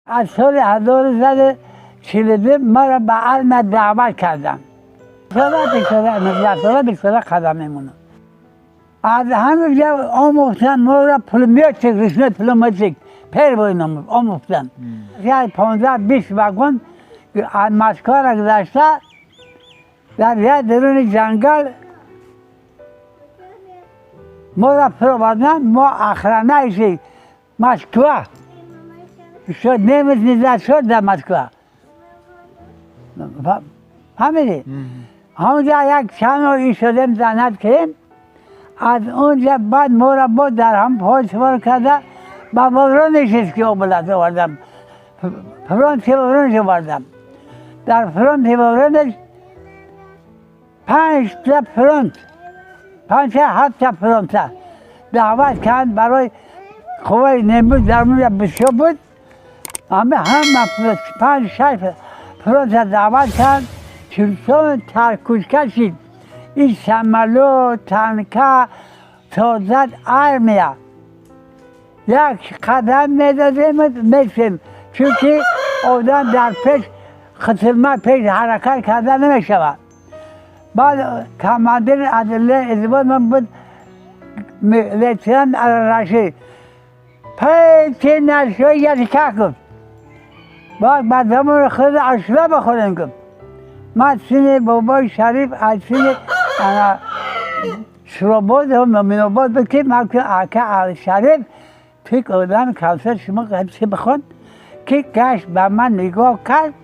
Аз соли 1342 маро ба армия даъват карданд. 19 сола қадам мемонам. Аз ҳамин ҷо омӯхтан моро пулемётчик, ручной пулемётчик первый номер омӯхтан. Як 15-20 вагон аз Москваро гузашта дар як даруни ҷангал моро фуровардан. Мо охранающий Москва шуд, немец не зашёл дар Москва. Фаҳмидӣ? Ҳамонҷа як чанд моҳ шудем, занят кардем. Аз онҷа баъд моро боз дар ҳам поезд савор карда ба Воронежский область овардам. Фронти Воронеж овардам. Дар фронти Воронеж панҷта фронт, панҷта ҳафта фронта даъват кард барои қувваи немис дар онҷа бисёр буд. Ҳама ҳама панҷ шаш фронта даъват кард. Чунон таркушка шид ин самолёт, танка, солдат, армия. Як қадам медодем, мешем, чунки одам дар пеш хитилма пеш ҳаракат карда намешавад. Баъд командир аз взвод ман буд, лейтенант Рашид. Пейти нашои языка гуфт. Баъд ба замони худ ашра бихӯрем, гуфт. Ман сини бобои Шариф аз сини Шуробод, Муминобод буд, ки ман ака Шариф тик одам кавсар шумо чӣ бихон, ки гашт ба ман нигоҳ кард,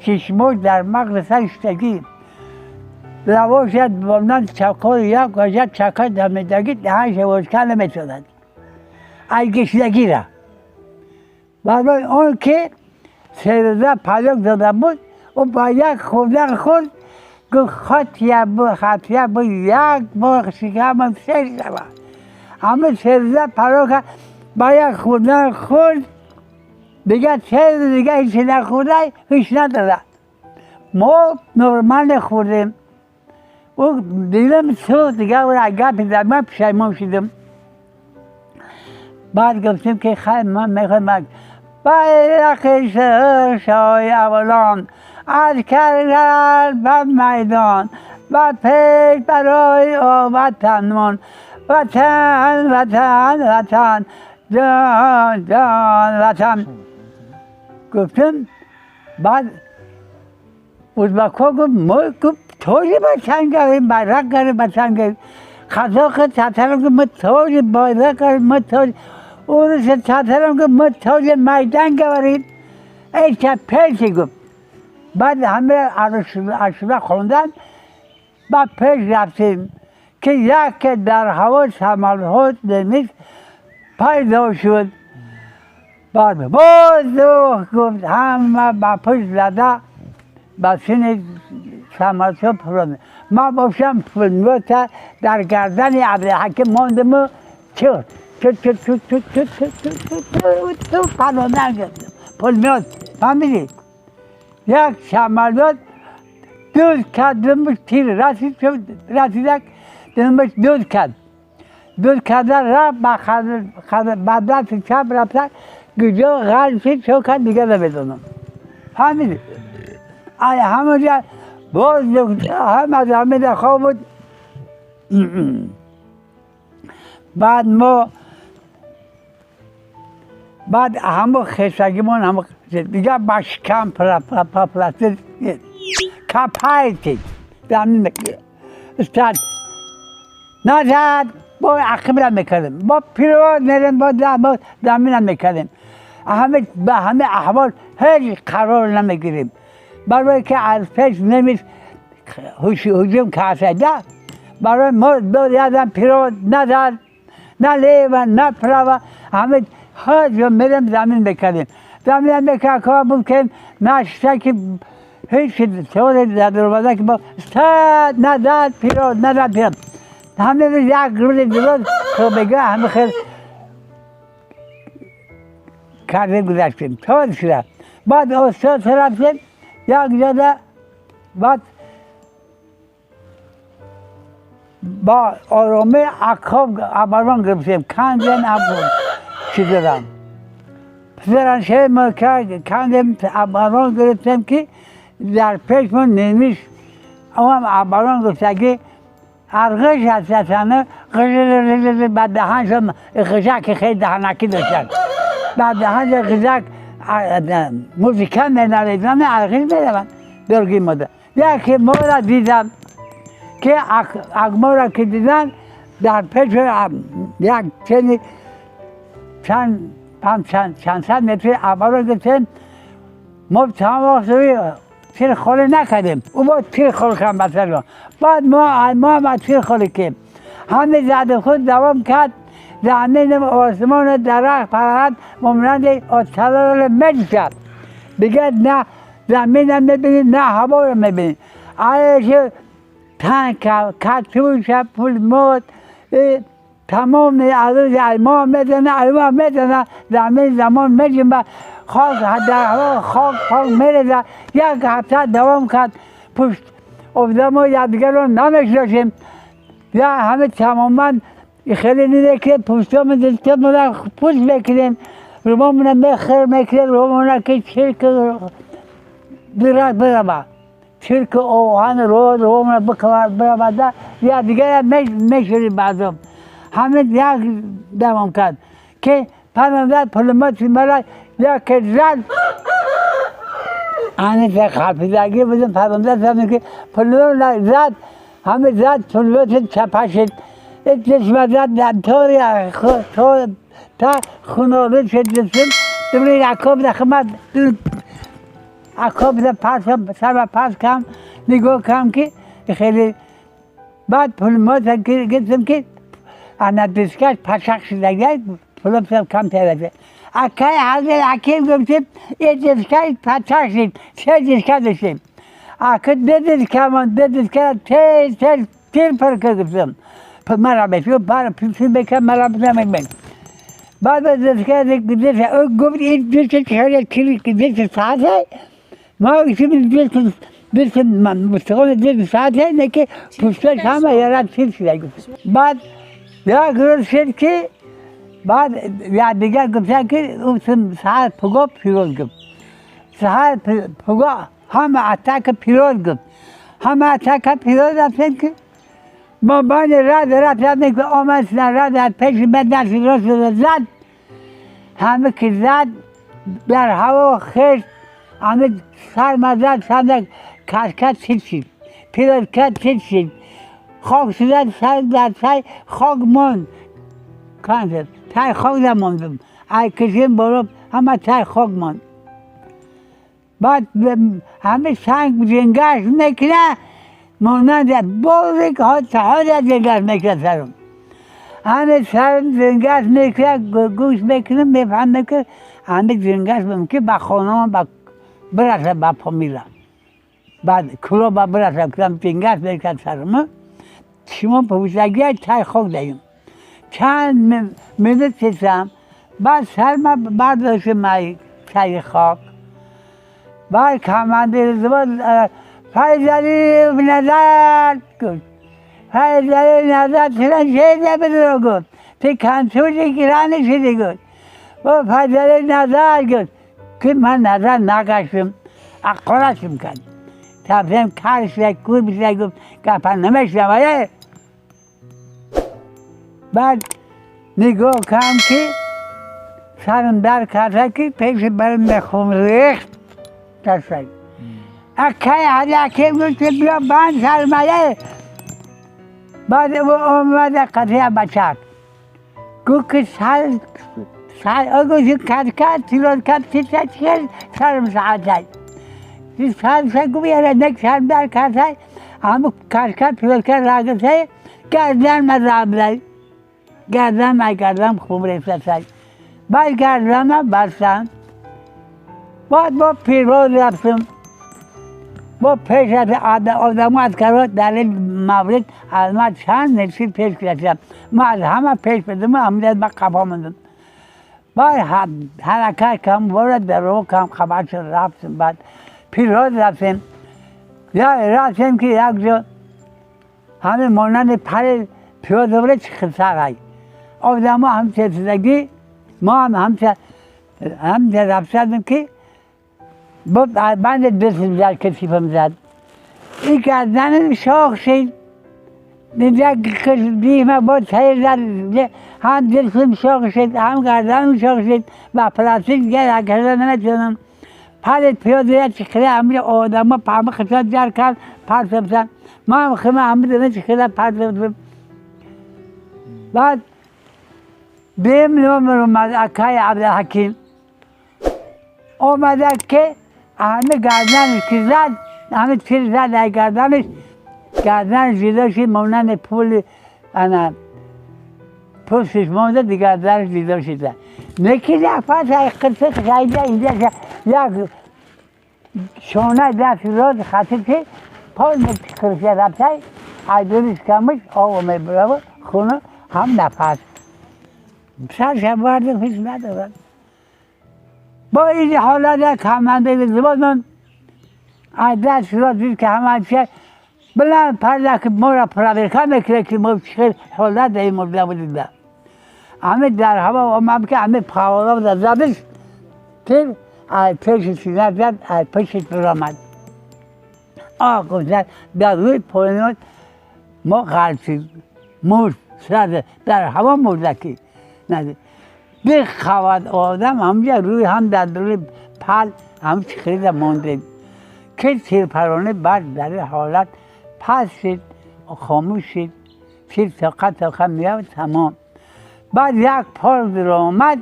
чишмош дар мағзи сар иштагӣ равошад бо ман чакори як гажа чака дамедагӣ даҳанша вошка наметавонад аз гишнагира. Барои он ки 3 рӯза паёк дода буд, ӯ ба як хӯрдан хӯрд, гуфт: «Хотя бы, хотя бы як бор шикамам сер шавад». Ҳама 3 рӯза паёка ба як хӯрдан хӯрд, дигар 3 рӯз дига ҳечи нахӯрда, ҳеч надорад. Мо нормально хӯрдем. Ӯ дилам сӯхт, дигар гапи зад, ман пушаймон шудам. Баъд гуфтем, ки хайр, ман мехоҳам байрақи шоҳи авлон аз каргал ба майдон ба пеш барои ватанмон. Ватан, ватан, ватан, ҷон, ҷон, ватан, гуфтем. Баъд узбакҳо гуфт: «Мо, гуфт, тоже ватан гарем, байрақ гарем, ватан гарем». Қазоқи татарам гуфт: «Мо тоже байрақ гарем, мо тоже». Уруси татарам гуфт: «Мо тоже майдан говорим, это пеши», гуфт. Баъд ҳама ашура хондан, баъд пеш рафтем, ки яке дар ҳаво самолёт немис пайдо шуд. Баъд воздух, гуфт, ҳама ба пушт зада ба сини самолёт фурод. Ман бошам пулемёта дар гардани Абдулҳаким мондиму чу чу чу чу чу чу чу чу чу чу парондан гирифтем пулемёт. Фаҳмидӣ? Як самолёт дуз кард, думбаш тир расид, расидак думбаш дуз кард, дуз карда рафт ба дасти чап рафта, куҷо ғалт шуд, кард, дига намедонам. Фаҳмидӣ? Ай ҳамонҷа боз ҳама замина хоб буд. Баъд мо баъд ҳамо хешагимон ҳамо дига ба шикам копайте замин стад назад бо ақибра мекардем, бо пирод мерем, бо замина мекардем. Ҳама ба ҳама аҳвол ҳеҷ қарор намегирем, барои ки аз пеш немис ҳуҷум карда барои мо ядам пирод назад, на лево, на право. Ҳама ҳар ҷо мерем, замин мекардем, замин мекард кор буд, ки нашта ки ҳеҷ теори дар дарвоза ки стад назад, пирод назад, пирод. Ҳама рӯз як рӯзи дуруст бега ҳама хел кардем, гузаштем то шуда. Баъд устод рафтем як ҷода, баъд бо оромӣ акоб оборон гирифтем, канҷен чӣ дорам. پسرانشه ما کندیم ابران گرفتیم که در پیشمون نیمیش او هم ابران گفته که ارغش هست اصلا غژ بعد دهنش غژک خیلی دهنکی داشتن بعد دهنش غژک موزیکا می‌نالیدن ارغش می‌روند درگی ماده یکی ما را دیدم که اگما را که دیدن در پیش یک چنی چند چند صد متر ابران گرفتیم ما تمام وقت تیر خالی نکردیم او با تیر خالی کردن بسر بعد ما هم تیر خالی کردیم همه زد خود دوام کرد زمین آسمان درخت پرد مانند آتلال میشد دیگه نه زمین هم میبینیم نه هوا رو میبینیم آیه تانک کاتوش پول موت تمام عروض ما میزنه ما میزنه زمین زمان میجیم خاک در هوا خاک پاک میرزه یک هفته دوام کرد پشت افتاد ما یکدیگر رو نمیشناسیم یا همه تماما خیلی نیده که پوستامون دستمون پوست میکنیم رومامون میخر میکنیم رومامون که چرک برود چرک آهن رو رومامون برود یا دیگر میشوریم بعضم همه یک دوام کرد که پناه پلمات مرا یک زد همه در خفیدگی بودیم پرونده زدیم که پلمات زد همه زد پلمات چپشید چشم زد طوری تا خونالو شد جسم دوباره عکاب در خدمت عکاب در پس سر پس کم نگاه کم که خیلی بعد پلمات گفتم که انا دیسکش پشک شده پلمات کم تر اکای حضرت حکیم گفتیم یه دیسکش پشک شد سه دیسکش داشتیم اکا دو دیسکمان دو دیسکش تیز تیز تیر پر گفتم مرا بشو بار پیش بکن مرا بزنم بعد از دیسکش دیسکش گفت این دیسکش خیلی کلی دیسکش ساعته ما گفتیم دیسکش دیسکش مستقیم دیسکش ساعته نه که پشتش همه یارا تیر شده گفت بعد یا گروه شد که بعد یا دیگر گفتن که اون سهار پگاه پیروز گفت سهار پگاه همه اتاق پیروز گفت همه اتاق پیروز رفتیم که ما باید رد رد رفتیم که آمد رد از پیش من دست راست زد همه که زد در هوا خشت همه سر مزد سر کشکت چیز شد پیروز کرد چیز شد خاک شدن سر در سر خاک ماند کانسر تای خاک نماندم ای کشیم بالا همه تای خاک ماند بعد همه سنگ جنگش میکنه مانند بازی که ها جنگش میکنه سرم همه سرم جنگش میکنه گوش میکنه میفهمه که همه جنگش ممکنه به خانه برسه به پا میره بعد کلا برسه که جنگش میکنه سرم شما پوشتگی تای خاک دهیم چند منت چشم بعد سر ما برداشت مای تای خاک بعد کمانده زبان فیضعلی نظر گفت فیضعلی نظر چرا چه نبود گفت تی کنسولی گرانه شده گفت و فیضعلی نظر گفت که من نظر نگشتم اقراشم کرد تبزیم کارش یک کور بشه گفت گپا نمیشنم. بعد نگاه کردم که سرم در کرده که پیش برم به خون ریخت دستم اکی حالا گفت که بیا بند سرمایه. بعد او آمد قضیه بچک گفت که سر سر او گفت کرد کرد تیران کرد چیز چیز سرم ساعت زد سر سر گفت یاره نک سرم در کرده همون کرد کرد تیران کرد را گفته گردن من را بزد گردن من گردن خوب ریخت سر. بعد گردنم بستم. بعد با پیروز رفتم با پیش از آدم از کرد در این مورد از من چند نشید پیش گرفتم. من از همه پیش بدم همه من قفا ماندم. بعد حرکت کم وارد در رو کم خبر شد رفتم. بعد پیروز رفتیم یا رفتیم که یک جا همه مانند پر پیاده بره چه خسر های آدم ها هم چه زدگی ما هم همچه هم رفتم که با بند دستم زد کتیفم زد. این گردنم شاخ شد. اینجا دیمه با تیر زد، هم دستم شاخ شد هم گردنم شاخ شد و پلاستیک دیگه حرکت نمیتونم. پرت پیاده چخره همه آدم ها همه خشاد جر کرد پرت بزن. ما هم خیمه همه دنه چخره پرت بزن. بعد بیم نمبر اومد اکای عبدالحکیم اومده که همه گردنش که زد، همه تیر زد ای گردنش، گردنش دیده شد مانند پول انا پوستش مانده دیگه گردنش دیده شد. نکی نفس ای قصه خیلی اینجا یک شانه دست راز خطی که پای نکی رفته ایدونش کمش آقا میبره خونه هم نفس سرش برده هیچ ندارد. با این حالت کمنده زبان من از دست را دید که همه چه بلند پرده که ما را پراورکا میکنه که ما چه حالت این مرده بودیم. همه در هوا آمد که همه پاورا را زدش تیر از پیش سینه زد از پیش برآمد. آقا زد در روی پایین ما غلطید مرد سر در هوا مرده که نه بخواد آدم همجا روی هم در روی پل هم خرید مانده که تیرپرانه بعد در حالت پس شد خاموش شد تیر طاقت طاقت میاد تمام. بعد یک پال در آمد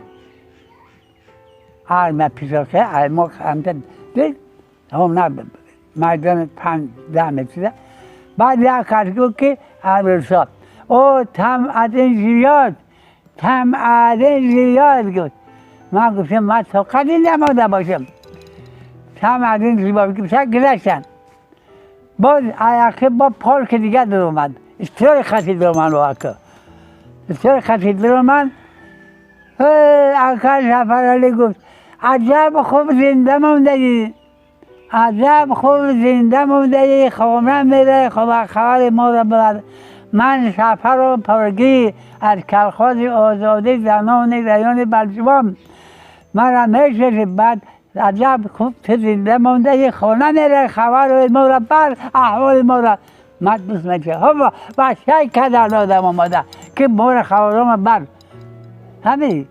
ارم پیشاخه ارم همتا دید هم نه میدان 5-10 متر. بعد یک کس گفت که ارسا او تم از این زیاد تم از این زیاد گفت. من گفتم من طاقت این نماده باشم. تم از این زیاد گفت گذشتن. باز علاقه با پارک دیگه در اومد. استرای خطی در اومد رو اکا. استرای خطی در اومد. اکا جعفر گفت عجب خوب زنده مونده ای. عجب خوب زنده مونده ای. خامره میره خبر ما را ببر. من سفر و پرگی از کلخاز آزادی زنان ریان بلجوان من را میشناسم. بعد عجب خوب زنده مونده ای. خانه میره خبر ما را بر احوال ما را من دوست میشه. هوا بچه کدر آدم آمده که ما را خبرام بر همین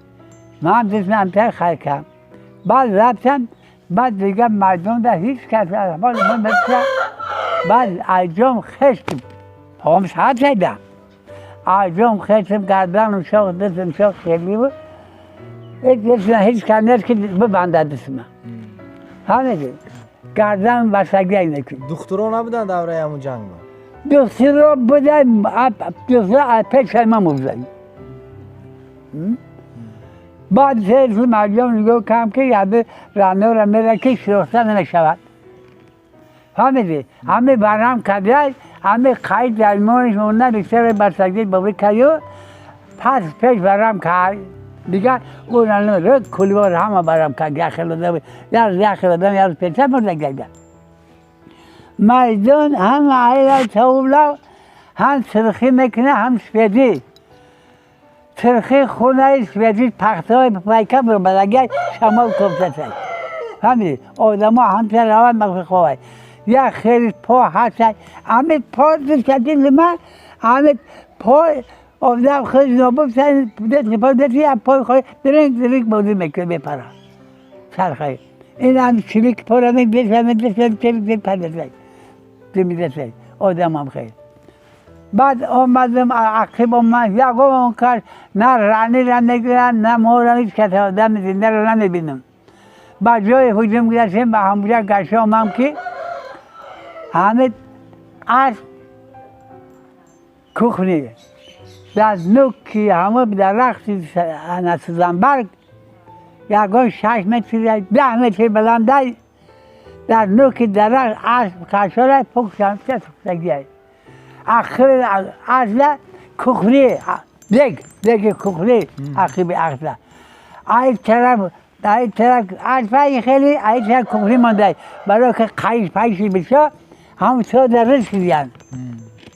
من دوست همتر خیر کردم. بعد رفتم بعد دیگه مردم در هیچ کس احوال ما نمیشه. بعد ایجام خشت پاهم ساعت شدم ایجام خشتم گردنم شاخ دستم شاخ خیلی بود. هیچ کس نیست که ببنده دستم همین گردن بستگی نکن. دخترها نبودن دوره همون جنگ بود؟ دخترها بودن، دخترها از پیش من بودن. بعد سه مردم نگاه کردم که یه رنه رنه که شناخته نشود. فهمیدی؟ همه برام کرده، همه قید درمانش مونده بیشتر بستگی بابی کردی پس پیش برام کرد. دیگه اون رنه رو کلیوار همه برام کرد. یه خیلی دادم، یه خیلی دادم، یه پیچه مرده گرده. میدان هم عیل تاولا هم سرخی میکنه هم سفیدی. سرخی خونه سفیدی پخته های پیکر رو بلگه شمال کفته سید. فهمیدی؟ آدم ها هم تر روان مخفی خواه. یه خیلی پا هست. همه پا دست من همه پا آدم خیلی نابود سید دست پا دستی هم پای خواهی درنگ درنگ بازی میکنه بپره. سرخی. این هم چلیک پا رو میدست میدست چلیک پرده سید. آدم هم خیلی. بعد آمدم عقب آمد یک اون کار نه رانی را میگیرن نه مورا هیچ کس آدم زنده را نمیبینم. بعد جای هجوم گذاشتیم به همونجا گشت آمم که همه از کوخنی از نوکی همه درخت سوزنبرگ یکان 6 متر 10 متر بلنده در نوک درخت از کشاره پک شمسه سوختگی آخر اصلا کوخنی دیگ کوخنی آخر اصلا ای طرف ای طرف از خیلی ای طرف کوخنی مانده برای که قایش پایشی بشه هم تا درس کردن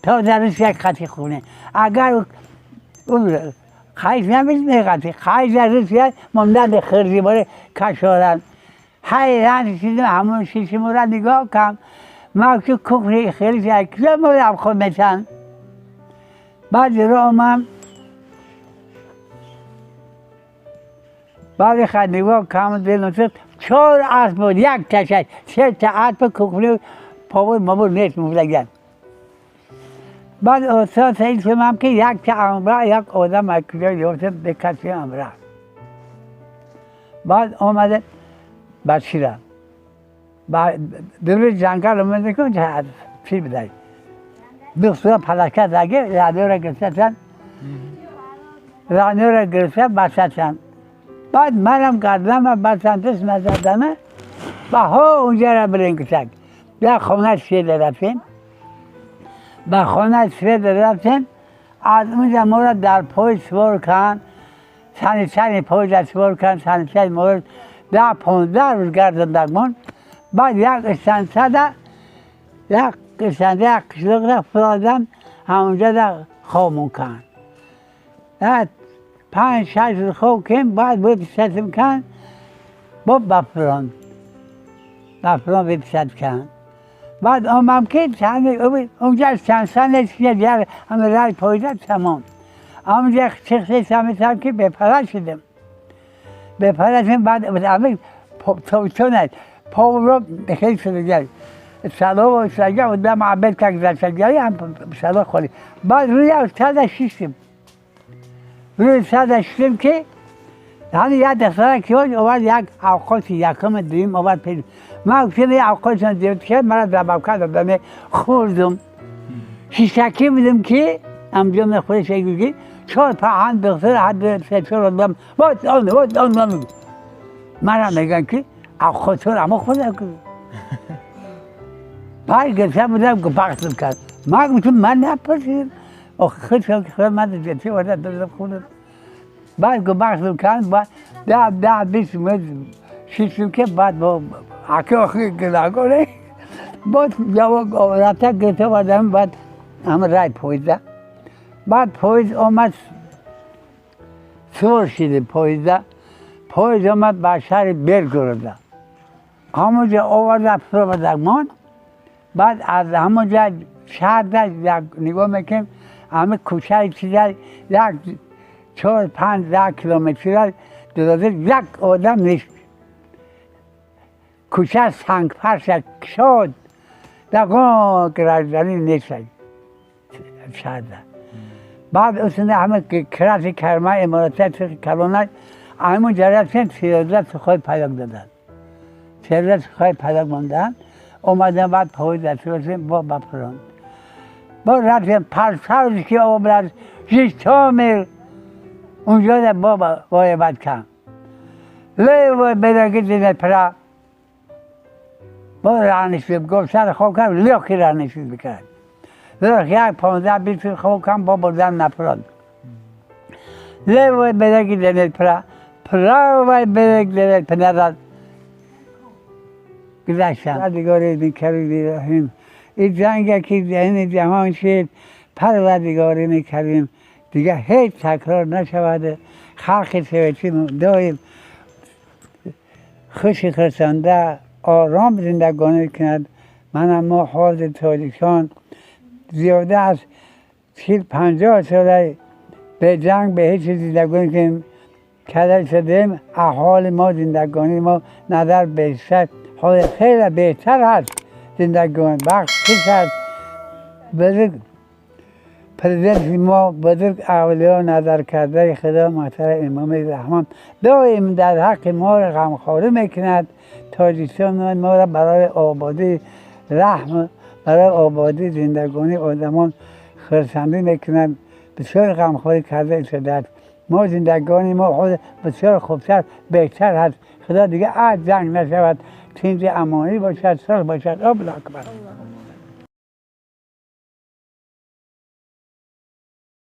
تا درس یک خطی خونه اگر اون خیش نمی‌دونی خیش از روسیه ممدن به خرزی باره کشورن حیران شدیم همون شیشیم را نگاه کن ما که کفری خیلی کجا مورم خود میشن. بعد رو آمم بعد خیلی نگاه کم دل نشد 4 اسب بود یک تشک 3 تا اسب کفری پاور مابور نیست مفلگن. بعد استاد این شدم که یک تا امرا یک آدم از کجا یافتم به کسی امرا. بعد آمده بچیرم بعد دور جنگل اومده که چی بدهی بخصوصا پلکه زگه رانیو را گرفتن رانیو را گرفتن بچتن. بعد منم قدرم بچن دست نزدمه و ها اونجا را برین کتک در خانه سوید رفتیم به خانه سوید رفتیم. از اونجا ما را در پای سوار کن سنی سنی پای را سوار کن سنی سنی ما را 10-15 روز گردندگمان. بعد یک استانسه یک استانسه یک قشلق را فرادم همونجا را خوابمون کن. 5-6 روز خواب کن بعد باید ستم کن با بفران بفران بپسد کن. بعد آمم که اونجا استانسه نیست که دیگر همه رای پایده تمام. همونجا چخصه سمیتم که بپره شدم بپره شدم. بعد همه توتونه پاو رو خیلی شده گرد سلام و سگه و دم عبد که گذشتگری هم سلام خوری. بعد روی استاد شیشتیم روی استاد شیشتیم که همین یک دختره که آورد یک اوقات یکم دویم آورد پیدا من گفتم یه اوقات دویم که مرا دباب کردم خوردم شیشکی بودم که امجا میخوره شگی 4-5 دختر حد 3-4 آدم باید آن باید آن مرا میگن که اوقات رو اما خودم کرد. بعد گرفتم بودم که بخشم کرد من گفتم من نپرسیدم آخه خودشم که خودم من جدی وارد دادم خودم. بعد که بخشم کرد بعد 10-20 متر شیشتم که بعد با حکی آخری گناه بعد جواب رفته گرفته بردم. بعد همه رای پاییزه بعد پاییز آمد سوار شده پاییزه پاییز آمد به شهر برگرده همونجا آورده فرادگمان. بعد از همونجا شهر در نگاه میکنیم همه کوچه چیزا یک 4-5 کیلومتر درازه یک آدم نیست. کوچه سنگ فرش شد دقیقا گرازدنی نیست شهر. بعد اصلا همه کراس کرمه امارات کلانه همونجا رفتیم 13 سخای پیاک دادن 13 سخای پیاک ماندن اومدن. بعد پای دست با بپران با رفتیم پرسرز که آمد 6 میر اونجا با باید کن لیو بدرگی دیده پرا با رانش بیم گفت سر خواب کن لیوکی رانش بکرد لیوکی 15-20 خواب کن با بردن نپران لیو بدرگی دیده پرا پرا وای بدرگی دیده پرا گذشتم. دیگاری میکردیم این جنگ که این جهان شد پروردگاری میکردیم دیگه هیچ تکرار نشود. خلق سویتی داریم خوش خرسنده آرام زندگانی کند. من ما حال تاجیکان زیاده از 40-50 ساله به جنگ به هیچ زندگانی کنیم کده شدیم. احوال ما زندگانی ما نظر بیشتر حال خیلی بهتر هست زندگانی بخشش هست. بزرگ پرزیدنت ما بزرگ اولیا نظر کرده خدا محترم امام رحمان دائم در حق ما را غمخواری میکند. تاجیکستان ما را برای آبادی رحم برای آبادی زندگانی آدمان خرسندی میکند. بسیار غمخواری کرده شده. ما زندگانی ما خود بسیار خوبتر بهتر هست. خدا دیگه از جنگ نشود، تینج امانی باشد، صلح باشد. الله اکبر.